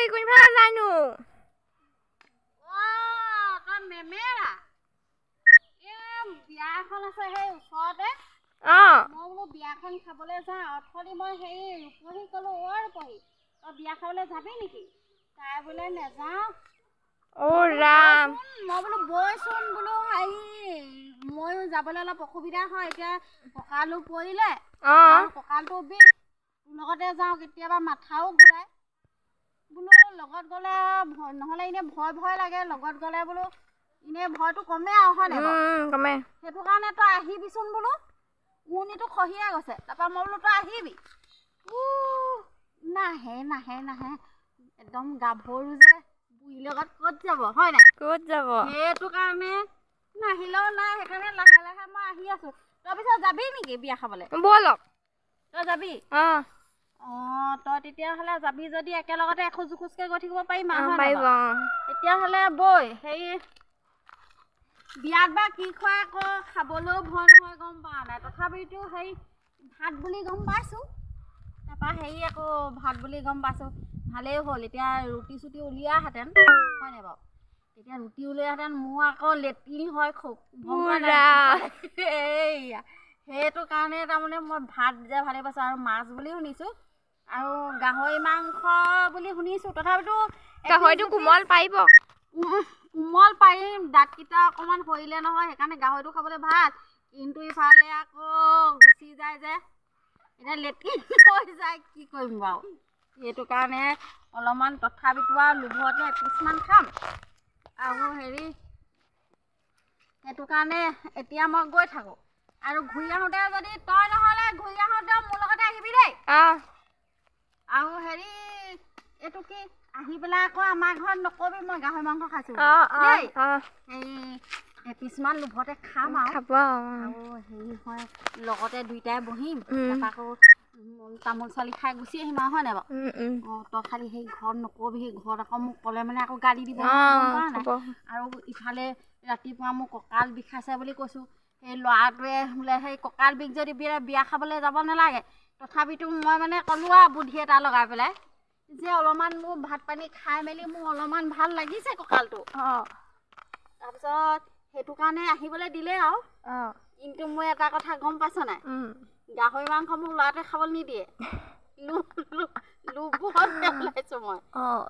বুঢ়ী, কোনফালে যায়নো? অ' তই মেমেৰা, এই বিয়া এখন আছে সেই ওচৰতে। মই বোলো বিয়াখন খাবলৈ যাওঁ। অথনি মই হেৰি ৰূপহীক ক'লো, অ' ৰূপহী, তই বিয়া খাবলৈ যাবি নেকি? তাই বোলে নেযাওঁ। অ' ৰাম। মই বোলো বৈচোন, বোলো হেৰি ময়ো যাবলৈ অলপ অসুবিধা হয়, এতিয়া কঁকালো পৰিলে, কঁকালটো বিষ, তোৰ লগতে যাওঁ। কেতিয়াবা মাথাও ঘূৰাই, বোলো লগত গ'লে নহ'লে এনেই ভয় ভয় লাগে, লগত গ'লে বোলো এনেই ভয়টো কমে আৰু, হয় নাই বাৰু? কমে। সেইটো কাৰণে তই আহিবিচোন বোলো। উৰণিটো খহিয়াই গৈছে। তাৰপৰা মই বোলো তই আহিবি। নাহে নাহে নাহে, একদম গাভৰু যে, বুঢ়ীৰ লগত ক'ত যাব, হয় নাই? ক'ত যাব? সেইটো কাৰণে নাহিলেও নাই, সেইকাৰণে লাহে লাহে মই আহি আছো। তই পিছত যাবি নেকি বিয়া খাবলৈ? ব'লক। তই যাবি? অঁ, তই তেতিয়াহ'লে যাবি যদি একেলগতে এখোজ দুখোজকৈ গৈ থাকিব পাৰিম আৰু, হয় নাই? পাৰিব। তেতিয়াহ'লে বৈ। হেৰি বিয়াত বা কি খুৱাই আকৌ, খাবলৈও ভয় নহয়, গম পোৱা নাই? তথাপিতো হেৰি ভাত বুলি গম পাইছোঁ। তাৰপৰা হেৰি আকৌ ভাত বুলি গম পাইছোঁ, ভালেই হ'ল। এতিয়া ৰুটি চুটি উলিয়াহেঁতেন, হয় নাই বাৰু? তেতিয়া ৰুটি উলিয়াহেঁতেন, মোৰ আকৌ লেট্ৰিন হয় খুব। এইয়া সেইটো কাৰণে তাৰমানে মই ভাত যে ভালেই পাইছোঁ। আৰু মাছ বুলি শুনিছোঁ আৰু গাহৰি মাংস বুলি শুনিছোঁ। তথাপিতো গাহৰিটো কোমল পাৰিব? কোমল পাৰিম, দাঁতকেইটা অকণমান সৰিলে নহয়, সেইকাৰণে গাহৰিটো খাবলৈ ভাল। কিন্তু ইফালে আকৌ গুচি যায় যে, এতিয়া লেট্ৰিন হৈ যায়, কি কৰিম বাৰু? সেইটো কাৰণে অলপমান তথাপিতো আৰু লোভতে এপিচমান খাম। আৰু হেৰি সেইটো কাৰণে এতিয়া মই গৈ থাকোঁ আৰু ঘূৰি আহোঁতে যদি তই নহ'লে ঘূৰি আহোঁতে মোৰ লগতে আহিবি দেই। আৰু হেৰি এইটো কি, আহি পেলাই আকৌ আমাৰ ঘৰত নকবি মই গাহৰি মাংস খাইছোঁ দেই। হেৰি এপিচমান লোভতে খাম আৰু খাব আৰু হেৰি হয়, লগতে দুইটাই বহিম, তাৰপৰা আকৌ তামোল চালি খাই গুচি আহিম আৰু, হয় নাই বাৰু? অঁ, তই খালি সেই ঘৰত নকবি। সেই ঘৰত আকৌ মোক ক'লে মানে আকৌ গালি দিব, গম পোৱা নাই? আৰু ইফালে ৰাতিপুৱা মোক কঁকাল বিষাইছে বুলি কৈছোঁ, সেই ল'ৰাটোৱে বোলে সেই কঁকাল বিষ যদি বিয়া খাবলৈ যাব নালাগে। তথাপিতো মই মানে ক'লোঁ আৰু বুদ্ধি এটা লগাই পেলাই যে অলপমান মোৰ ভাত পানী খাই মেলি মোৰ অলপমান ভাল লাগিছে কঁকালটো। তাৰপিছত সেইটো কাৰণে আহিবলৈ দিলে আৰু। কিন্তু মই এটা কথা গম পাইছ নাই? গাহৰি মাংস মোক ল'ৰাটোৱে খাবলৈ নিদিয়ে, লোভত পেলাইছোঁ মই।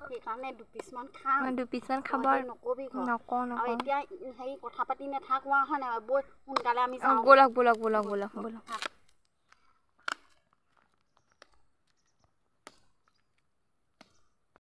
সেইকাৰণে দুপিচমান খাম। দুপিচমান খাব। নকবি। নকওঁ। আৰু এতিয়া হেৰি কথা পাতি নাথাকোঁ আৰু, হয় নাই? বৈ সোনকালে আমি যাওঁ। ব'লক ব'লক ব'লক ব'লক ব'লক।